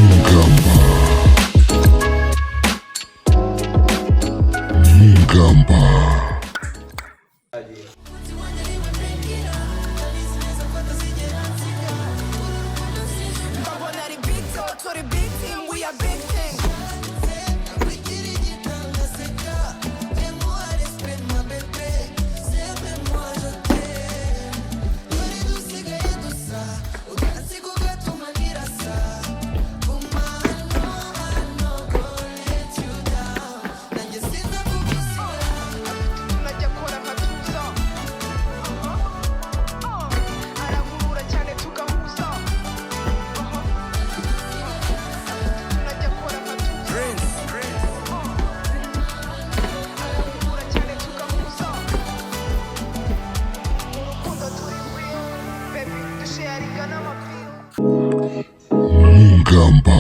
Mugamba. Mugamba. Mbabona ari big talk, turi big team, we are big thing. Tunajya kora nkatuza, arankurura cyane tugahuza. Tunajya kora nkatuza, arankurura cyane tugahuza. Mu rukundo turi real, baby, dusharinga n'amapingu. Mugamba.